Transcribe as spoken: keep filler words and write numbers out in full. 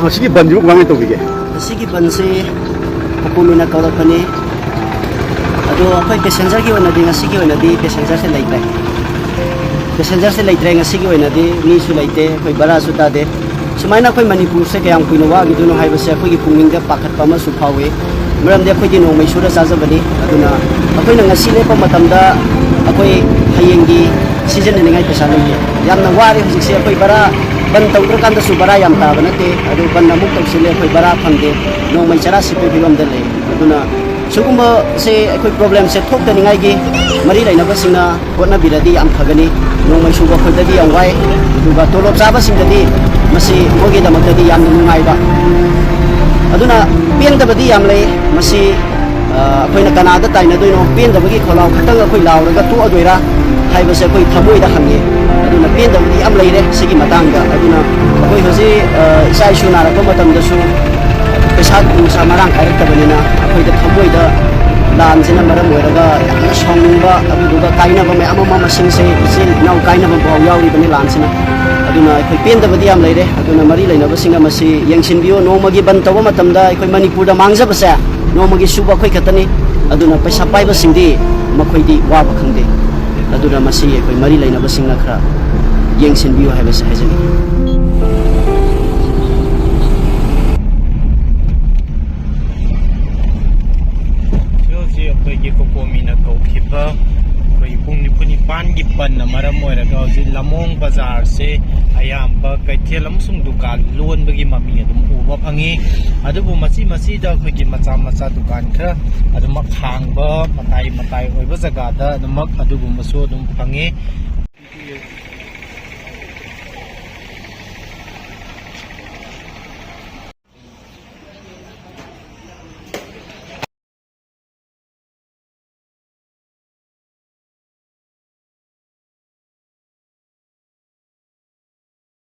ꯃꯁꯤꯒꯤ ꯕꯟꯁꯤꯕꯨ ꯀꯃꯥꯏꯅ ꯇꯧꯕꯤꯒꯦ? ꯃꯁꯤꯒꯤ ꯕꯟꯁꯤ ꯍꯀꯨꯃꯤꯅ ꯀꯧꯔꯛꯄꯅꯤ꯫ ꯑꯗꯣ ꯑꯩꯈꯣꯏ ꯄꯦꯁꯦꯟꯖꯔꯒꯤ ꯑꯣꯏꯅꯗꯤ, ꯉꯁꯤꯒꯤ ꯑꯣꯏꯅꯗꯤ ꯄꯦꯁꯦꯟꯖꯔꯁꯦ ꯂꯩꯇ꯭ꯔꯦ꯫ ꯄꯦꯁꯦꯟꯖꯔꯁꯦ ꯂꯩꯇ꯭ꯔꯦ ꯉꯁꯤꯒꯤ ꯑꯣꯏꯅꯗꯤ, ꯃꯤꯁꯨ ꯂꯩꯇꯦ, ꯑꯩꯈꯣꯏ ꯕꯔꯥꯁꯨ ꯇꯥꯗꯦ꯫ ꯁꯨꯃꯥꯏꯅ ꯑꯩꯈꯣꯏ ꯃꯅꯤꯄꯨꯔꯁꯦ ꯀꯌꯥꯝ ꯀꯨꯏꯅ ꯋꯥꯈꯤꯗꯣꯏꯅꯣ ꯍꯥꯏꯕꯁꯦ ꯑꯩꯈꯣꯏꯒꯤ ꯄꯨꯛꯅꯤꯡꯗ ꯄꯥꯈꯠꯄ ꯑꯃꯁꯨ ꯐꯥꯎꯏ꯫ ꯃꯔꯝꯗꯤ ꯑꯩꯈꯣꯏꯗꯤ ꯅꯣꯡꯃꯩ ꯁꯨꯔ ꯆꯥꯖꯕꯅꯤ꯫ ꯑꯗꯨꯅ ꯑꯩꯈꯣꯏꯅ ꯉꯁꯤ ꯂꯦꯞꯄ ꯃꯇꯝꯗ ꯑꯩꯈꯣꯏ ꯍꯌꯦꯡꯒꯤ ꯁꯤꯖꯤꯟꯅꯅꯤꯡꯉꯥꯏ ꯄꯩꯁꯥ ꯂꯩꯇꯦ꯫ ꯌꯥꯝꯅ ꯋꯥꯔꯦ ꯍꯧꯖꯤꯛꯁꯦ꯫ ꯑꯩꯈꯣꯏ ꯕꯔꯥ ꯕꯟ ꯇꯧꯗ꯭ꯔꯀꯥꯟꯗꯁꯨ ꯕꯔꯥ ꯌꯥꯝ ꯇꯥꯕ ꯅꯠꯇꯦ꯫ ꯑꯗꯨ ꯕꯟ ꯑꯃꯨꯛ ꯇꯧꯁꯤꯜꯂꯦ, ꯑꯩꯈꯣꯏ ꯕꯔꯥ ꯐꯪꯗꯦ, ꯅꯣꯡꯃꯩ ꯆꯔꯥ ꯁꯤꯠꯄꯒꯤ ꯐꯤꯕꯝꯗ ꯂꯩ꯫ ꯑꯗꯨꯅ ꯁꯤꯒꯨꯝꯕꯁꯦ ꯑꯩꯈꯣꯏ ꯄ꯭ꯔꯣꯕ꯭ꯂꯦꯝꯁꯦ ꯊꯣꯛꯇꯅꯤꯡꯉꯥꯏꯒꯤ ꯃꯔꯤ ꯂꯩꯅꯕꯁꯤꯡꯅ ꯍꯣꯠꯅꯕꯤꯔꯗꯤ ꯌꯥꯝ ꯐꯒꯅꯤ꯫ ꯅꯣꯡꯃꯩ ꯁꯨꯕ ꯑꯩꯈꯣꯏꯗꯗꯤ ꯌꯥꯝ ꯋꯥꯏ, ꯑꯗꯨꯒ ꯇꯣꯂꯣꯞ ꯆꯥꯕꯁꯤꯡꯗꯗꯤ ꯃꯁꯤ ꯃꯈꯣꯏꯒꯤꯗꯃꯛꯇꯗꯤ ꯌꯥꯝꯅ ꯅꯨꯡꯉꯥꯏꯕ꯫ ꯑꯗꯨꯅ ꯄꯦꯟꯗꯕꯗꯤ ꯌꯥꯝ ꯂꯩ꯫ ꯃꯁꯤ, ꯑ, ꯑꯩꯈꯣꯏꯅ ꯀꯅꯥꯗ ꯇꯥꯏꯅꯗꯣꯏꯅꯣ? ꯄꯦꯟꯗꯕꯒꯤ ꯈꯣꯜꯂꯥꯎ ꯈꯛꯇꯪ ꯑꯩꯈꯣꯏ ꯂꯥꯎꯔꯒ ꯇꯣꯛꯑꯗꯣꯏꯔꯥ ꯍꯥꯏꯕꯁꯦ ꯑꯩꯈꯣꯏ ꯊꯃꯣꯏꯗ ꯍꯪꯉꯤ꯫ ꯑꯗꯨꯅ ꯄꯦꯟꯗꯕꯗꯤ ꯌꯥꯝ ꯂꯩꯔꯦ ꯁꯤꯒꯤ ꯃꯇꯥꯡꯗ꯫ ꯑꯗꯨꯅ ꯑꯩꯈꯣꯏ ꯍꯧꯖꯤꯛ, ꯑ, ꯏꯆꯥ ꯏꯁꯨ ꯅꯥꯔꯛꯄ ꯃꯇꯝꯗꯁꯨ ꯄꯩꯁꯥ ꯅꯨꯡꯁꯥ ꯃꯔꯥꯡ ꯀꯥꯏꯔꯛꯇꯕꯅꯤꯅ ꯑꯩꯈꯣꯏꯗ ꯊꯃꯣꯏꯗ ꯂꯥꯟꯁꯤꯅ ꯃꯔꯝ ꯑꯣꯏꯔꯒ ꯌꯥꯝꯅ ꯁꯥꯎꯅꯤꯡꯕ, ꯑꯗꯨꯗꯨꯒ ꯀꯥꯏꯅꯕ ꯃꯌꯥꯝ ꯑꯃ, ꯃꯁꯤꯡꯁꯦ ꯏꯆꯤꯜ ꯏꯅꯥꯎ ꯀꯥꯏꯅꯕ ꯐꯥꯎ ꯌꯥꯎꯔꯤꯕꯅꯤ ꯂꯥꯟꯁꯤꯅ꯫ ꯑꯗꯨꯅ ꯑꯩꯈꯣꯏ ꯄꯦꯟꯗꯕꯗꯤ ꯌꯥꯝ ꯂꯩꯔꯦ꯫ ꯑꯗꯨꯅ ꯃꯔꯤ ꯂꯩꯅꯕꯁꯤꯡꯅ ꯃꯁꯤ ꯌꯦꯡꯁꯤꯟꯕꯤꯌꯨ꯫ ꯅꯣꯡꯃꯒꯤ ꯕꯟ ꯇꯧꯕ ꯃꯇꯝꯗ ꯑꯩꯈꯣꯏ ꯃꯅꯤꯄꯨꯔꯗ ꯃꯥꯡꯖꯕꯁꯦ ꯅꯣꯡꯃꯒꯤ ꯁꯨꯕ ꯑꯩꯈꯣꯏ ꯈꯛꯇꯅꯤ꯫ ꯑꯗꯨꯅ ꯄꯩꯁꯥ ꯄꯥꯏꯕꯁꯤꯡꯗꯤ ꯃꯈꯣꯏꯗꯤ ꯋꯥꯕ ꯈꯪꯗꯦ꯫ ꯑꯗꯨꯅ ꯃꯁꯤ ꯑꯩꯈꯣꯏ ꯃꯔꯤ ꯂꯩꯅꯕꯁꯤꯡꯅ ꯈꯔ ꯌꯦꯡꯁꯤꯟꯕꯤꯌꯨ ꯍꯥꯏꯕꯁꯤ ꯍꯥꯏꯖꯅꯤꯡꯏ꯫ ꯍꯧꯖꯤꯛ ꯍꯧꯖꯤꯛ ꯑꯩꯈꯣꯏꯒꯤ ꯀꯣꯀꯣꯃꯤꯅ ꯀꯧꯈꯤꯕ ꯑꯩꯈꯣꯏꯒꯤ ꯄꯨꯡ ꯅꯤꯐꯨ ꯅꯤꯄꯥꯟꯒꯤ ꯕꯟꯅ ꯃꯔꯝ ꯑꯣꯏꯔꯒ ꯍꯧꯖꯤꯛ ꯂꯝꯃꯣꯡ ꯕꯖꯥꯔꯁꯦ ꯑꯌꯥꯝꯕ ꯀꯩꯊꯦꯜ ꯑꯃꯁꯨꯡ ꯗꯨꯀꯥꯟ ꯂꯣꯟꯕꯒꯤ ꯃꯃꯤ ꯑꯗꯨꯝ ꯎꯕ ꯐꯪꯉꯤ꯫ ꯑꯗꯨꯕꯨ ꯃꯆꯤ ꯃꯆꯤꯗ ꯑꯩꯈꯣꯏꯒꯤ ꯃꯆꯥ ꯃꯆꯥ ꯗꯨꯀꯥꯟ ꯈꯔ ꯑꯗꯨꯃꯛ ꯍꯥꯡꯕ ꯃꯇꯥꯏ ꯃꯇꯥꯏ ꯑꯣꯏꯕ ꯖꯒꯥꯗ ꯑꯗꯨꯃꯛ ꯑꯗꯨꯒꯨꯝꯕꯁꯨ ꯑꯗꯨꯝ ꯐꯪꯉꯤ꯫